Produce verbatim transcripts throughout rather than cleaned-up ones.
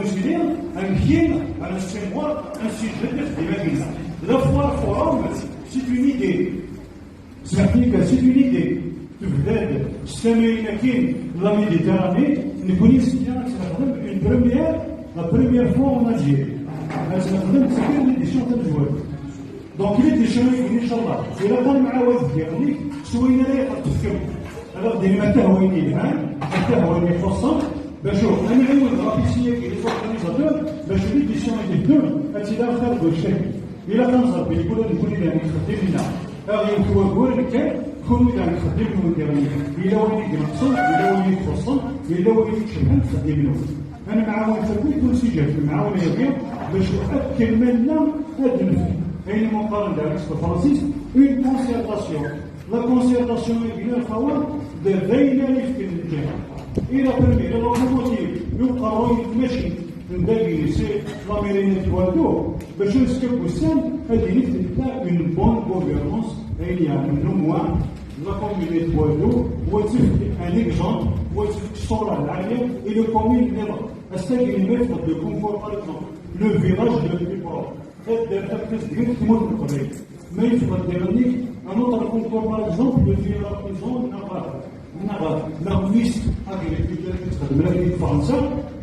Muslim, un kin, un stimor, un sujet de débat. La foire forum, c'est une idée. C'est une idée. Tebda-d s tamayin-agi, la Méditerranée, nekkni s-, ad nexdem une première, la première fois en Algérie. Ad nexdem, c'est une édition tamezwarut. Donc, il est échange, إن شاء الله. إلا كان مع واحد ديالك، سوينا ليه قد تفكر. Alors, دير ما تهويني الآن، ما تهويني خصوصا، باش شوف، أنا عيون رابيسية كي لي زورغانيزاتور، باش ليديسيون يدير، هادشي لا خير كل شيء. إلا كان صافي، يقول لك نقول لك خدمنا، غير هو يقول لك كون إذا خدمنا وديرني، إلا وين يقصر، إلا وين يتفصل، إلا وين يتشبه، خدمنا. أنا معاون تكوين كل شيء جات معاون يبيع، باش أكل منا هاد النفط. أين مقارن دارك فرانسيس، une concertation. La concertation est bien خوا، دابا يفكر الجهة. إلى بريمير، إلى لوكوموتيف، يبقى روي ماشي. نداكي سي لاميريني توالدو، باش نسكب وسام، هذه نفس تاع une bonne gouvernance، هي يعني نموان، لا كوميونيتي توالدو، وتفك ان اكزومبل، وتفك الصورة العالية، إلى كومين ليبر. الساكن ما يفقد لو كونفور، باغ اكزومبل، لو فيلاج لو بلي بروب. هاد الدرب كتدير تموت القبيل. ما يفضل ديرنيك، أنا نطرق نقول، باغ اكزومبل، لو فيلا بيزون، ناغ، ناغ، لا ميس اغريكولتور كتخدم لك في فرنسا،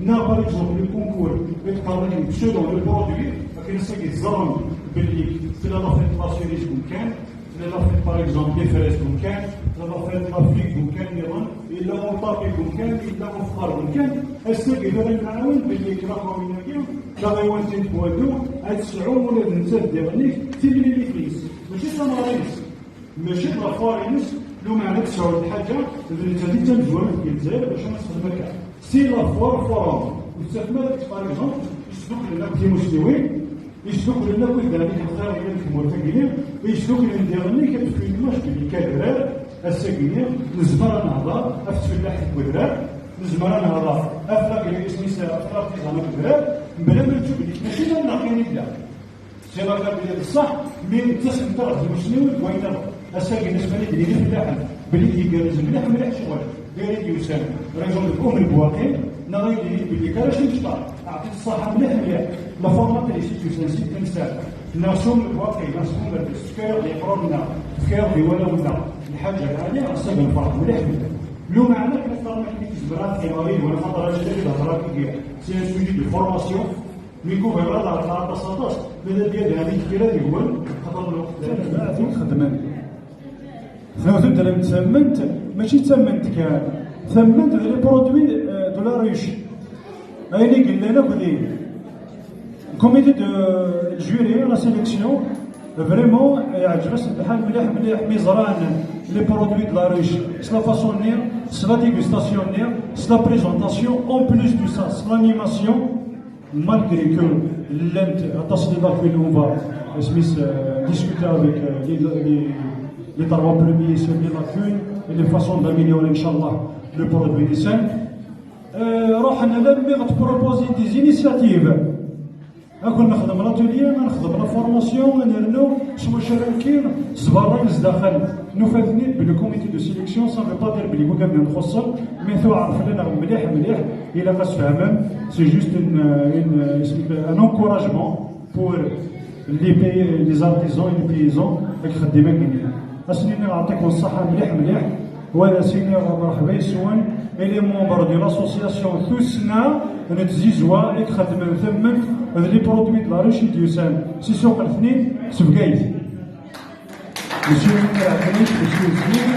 ناغ، باغ اكزومبل، لو كونكور، يتقال لك بسودو لو برودوي، لكن ساكي تزرم باللي في لا لافيت لاسيريز ممكن، في لا لافيت، باغ اكزومبل، لي فريز ممكن، في لا لافيت لافريك ممكن، نظن، إلا مطابق ممكن، إلا مفقر ممكن، الساكي غير نعاون باللي كنا قومين كيما لا غيوان تنتبوادو، هاد السعوم ولا بنزاف ديال النيك، تيملي لي فيس. ماشي تماريس، ماشي لافوار يونس، لو معنى تسعود الحاجة، إذا أنت دي تمزوان في الجزائر باش ما تخدم هكا. سي لافوار فوروم، وتسمى لك، باغ اكزومبل، يسلك لنا كي مسلمين، يسلك لنا كل ذلك الخير إلى الكمور تاكيني، يسلك لنا ديالنا كتكون ماش بلي كادرات، الساكنين، نزمر نهضر، أفتح الله حق ودرات، نزمر نهضر، أفلاك الاسميسة، أفلاك تيزانا ودرات، بلا ما نشوف لك ماشي لا ناقين إلا. سي لا كابيلي بصح، مي نتا سميتها غادي مسلمين وين. الساكن بالنسبه لي ديري فلاحا، بلي كيكالز مليح مليح شغل، غير يوسان ريزون دو ام البواقي، نا غير يدير بلي كان شي مشطار. اعطيك الصحه مليح مليح. لا فورماتريس يوسان سي تنسى، نا سوم البواقي، نا سوم السكير دي قروننا، سكير دي ولا ولا. الحاجه هذه الساكن فرق مليح مليح. لو معنى كنختار ما كنتش زبرات كيمارين ولا خاطر هذا اللي هضرات كي سي ان سوجي دو فورماسيون. مي كوفي غير هضرات لا طاس طاس، ماذا ديال هذيك كي لا يقول خاطر الوقت. خدمان. Tnawt n tlamt tammant, mačči d tammant kan, tammant d les produits, euh, de la ruche. Ayen i yellan akk din. Comité de juré, la sélection, vraiment, yeɛǧeb-as lḥal mliḥ, mliḥ, mi ẓran les produits de la ruche, s la façon-nni, s la dégustation-nni, s la présentation, en plus de ça, s l'animation. Malgré que llant aṭas n les lacunes, on va, اسميس, euh, discuter avec, euh, les, les, les trois premiers sur les lacunes et les façons d'améliorer, إن شاء الله, le produit des cinq. Euh, ruḥen alammi ɣer tproposer des initiatives. Ad kun nexdem l'atelier, ad nexdem la formation, ad nernu s wacu ara nekkin, s berra, s daxel. Nufa-ten-id belli le comité de sélection, ça veut pas dire belli wigad ad nxuṣṣen, mais tuɛer fell-aneɣ mliḥ, mliḥ, ilaq ad tfehmem, c'est juste une, une, un encouragement pour les pays, les artisans et les paysans, ad ixeddim akken. Ad sen-iniɣ ɛṭikum ṣṣeḥḥa mliḥ, mliḥ, wa ad as-iniɣ merḥba yes-wen, et les membres de l'association Tussna n Tzizwa i ixeddmen tamemt d les produits de la ruche i d-yusan si Suq Letnin s Bgayet. Monsieur Munir Ɛeddani, Monsieur Zmir,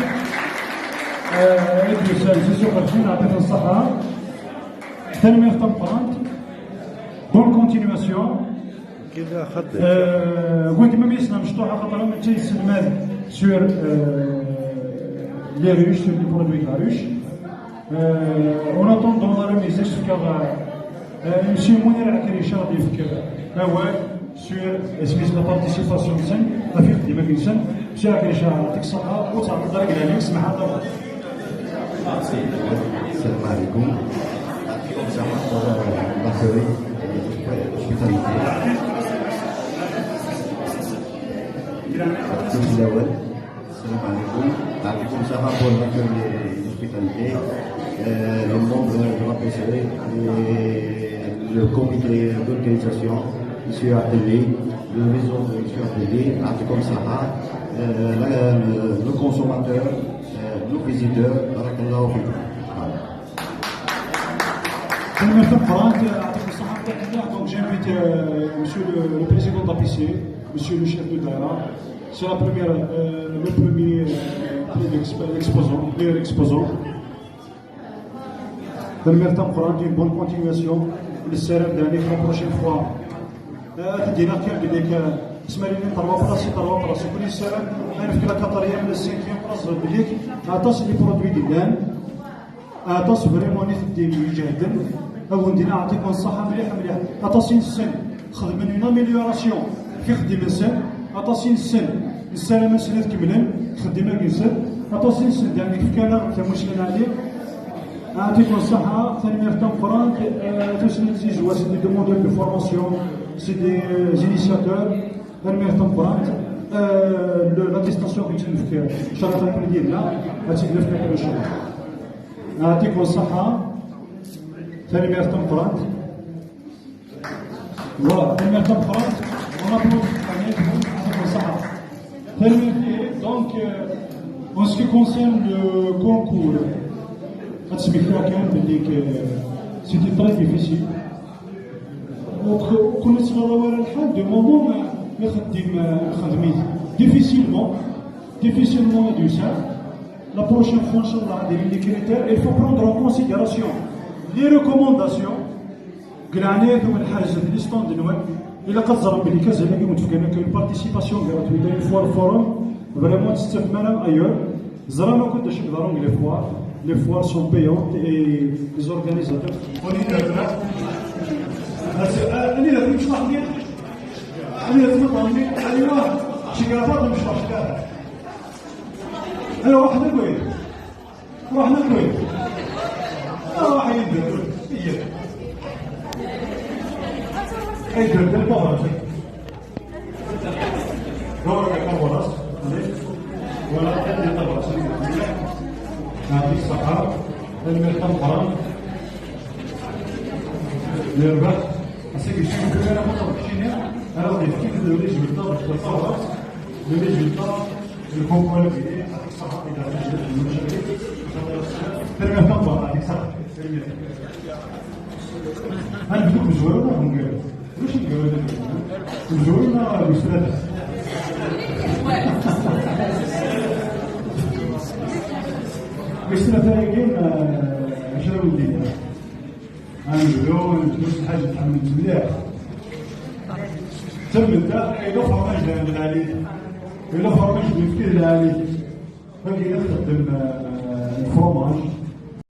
euh, et puis c'est, c'est sûr, Martine, يعطيك الصحة. Tanemmirt tameqqrant. Bonne continuation. Euh, oui, même ici, je suis sur, euh, les ruches, sur les produits de la ruche. Euh, en attendant la remise, je suis, euh, Monsieur Mounir Akricha, euh, ouais. Sur اسميس la participation-nsen, ɣef yexdima-nsen, Monsieur Akricha, يعطيك الصحة, وتعطي الدرجة العالية, سمح الله. السلام عليكم. الأول. السلام عليكم. يعطيكم الصحة pour l'accueil et l'hospitalité. Euh, les membres de l'A P C et le comité d'organisation, monsieur Abdelli, le réseau de monsieur Abdelli, Abdelkom Saha, euh, la- le, le consommateur, euh, nos visiteurs, barakallahu fikum. Voilà. Tanemmirt tameqqrant, يعطيكم الصحة. Donc j'invite euh, monsieur le, le président de l'A P C, monsieur le chef de Daïra. C'est la première, euh, le premier euh, l'exp- l'exposant, meilleur exposant. Tanemmirt tameqqrant, une bonne continuation. Nessaram daɣen la prochaine fois. Ad d-iniɣ kan belli tesmarin n terwa place, terwa place. Kul nessaram ad nefk la quatrième, la cinquième place belli aṭas n les produits i yellan. Aṭas vraiment i teddim ijehden. Ad wen-d-iniɣ yeɛṭikum ṣṣeḥḥa mliḥ mliḥ. Aṭas i nessen xedmen une amélioration fi xeddim-nsen. Aṭas i nessen nessaram-asen ad kemmlen xeddim-agi-nsen. Aṭas i nessen daɣen fkan-aɣ-d tamussni n ɛali. Yeɛṭikum ṣṣeḥḥa, tanemmirt tameqqrant. Euh, tous les joueurs, c'est des demandeurs de formation, c'est des euh, initiateurs. Tanemmirt tameqqrant. Euh, le- l'attestation i tt-nefk Carafa Lmedina, ad tt-id-nefk akken ncallah. Yeɛṭikum ṣṣeḥḥa. Tanemmirt tameqqrant. Voilà, tanemmirt tameqqrant. On applaudit. Yeɛṭikum ṣṣeḥḥa. Tanemmirt. Donc, euh, en ce qui concerne le concours, ad smektiɣ kan belli que c'était très difficile. Ur k- ur ken-ittɣaḍ ara lḥal, du moment ma ixeddim, ixdem-it difficilement, difficilement ad yusa. La prochaine fois, inchallah, ad ilin les critères, il faut prendre en considération les recommandations. Deg leɛnaya-nwen, ḥerzet les stands-nwen. Ilaq ad ẓren belli kazal-agi wen-d-fkan akka une participation gratuite, une fois le forum, vraiment, ur tt-tettafem ara ailleurs. Ẓran akk d acu yeḍran deg les foires. Les foires sont payantes et les organisateurs. Anida tmecṭaḥ-nni? Anida tmecṭaḥ-nni? Aywa, cegreḍ ad mecṭaḥ cegreḍ. Aywa, ruḥ d akway. Ruḥ d akway. Ruḥ yid-, iyyat. Ay d-, d-, d-, Voilà, tanemmirt tameqqrant. Yeɛṭik ṣṣeḥḥa. Tanemmirt tameqqrant. Yerbeḥ. Ass-agi, ur ara muṭer keččini, ara ɣ-d-yefk le résultat de la tabrat, le résultat du concours. Yeɛṭik ṣṣeḥḥa. Tanemmirt tameqqrant, yeɛṭik ṣṣeḥḥa. Tanemmirt. Ad nebdu deg umezwaru neɣ deg umgaru? Ulac umgaru d umezwaru neɣ wis tlata? Wis tlata-agi, eh, acu ara wen-d-iniɣ? Ad nebdu, ad nebdu s lḥaǧa tḥemmlemt mliḥ. Tamment-a, ila fermaj d lɛali. Ila fermaj d lfil lɛali. Wagi ad txeddem, eh, lfromaj.